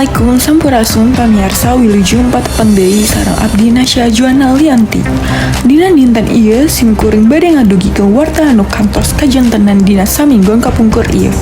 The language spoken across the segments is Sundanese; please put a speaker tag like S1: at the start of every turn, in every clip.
S1: Assalamualaikum, sampurasun pamiarsa, wilujeng patepang deui sareng abdi, Nasya Juana Lianti. Dina dinten ieu sim kuring bade ngadugikeun warta anu kantos kajantenan dina saminggon kapungkur ieu.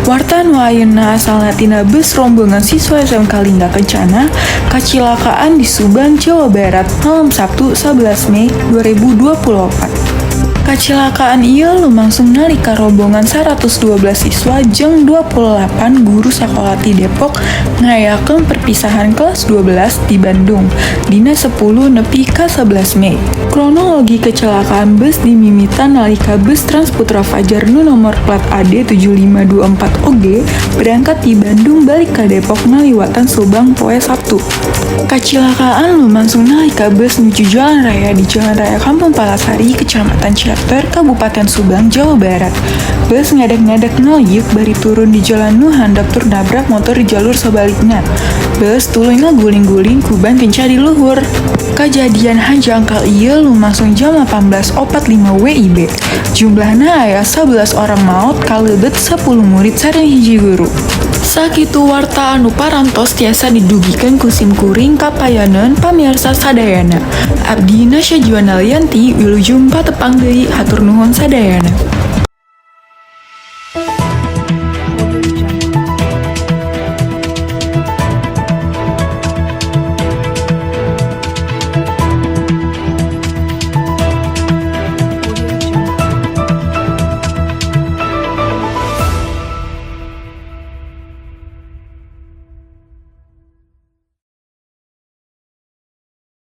S1: Warta nu ayeuna asalna tina bus rombongan siswa SMK Lingga Kencana kacilakaan di Subang, Jawa Barat, malam Sabtu 11 Mei 2024. Kacilakaan ieu lumangsung nalika rombongan 112 siswa jeung 28 guru sakola ti Depok ngayakeun perpisahan kelas 12 di Bandung dina 10 nepi ka 11 Mei. Kronologi kecelakaan bus dimimitan nalika bus Trans Putra Fajar nu nomor plat AD 7524 OG berangkat ti Bandung balik ka Depok ngaliwatan Subang poe Sabtu. Kacilakaan lumangsung nalika bus nuju jalan raya di Jalan Raya Kampung Palasari, Kecamatan Ciater, Kabupaten Subang, Jawa Barat. Bus ngadeg-ngadeg ngaliuk bari turun di jalan nu handap tur nabrak motor di jalur sabalikna. Bus tuluy ngaguling-guling ku ban kenca di luhur. Kajadian hanjangkal ieu lumangsung jam 18.45 WIB. Jumlahna aya 11 orang maot, kalebet 10 murid sareng hiji guru. Sakitu warta anu parantos tiasa didugikeun ku sim kuring ka payaneun pamiarsa sadayana. Abdi, Nasya Juana Lianti, wilujeng patepang deui, hatur nuhun sadayana.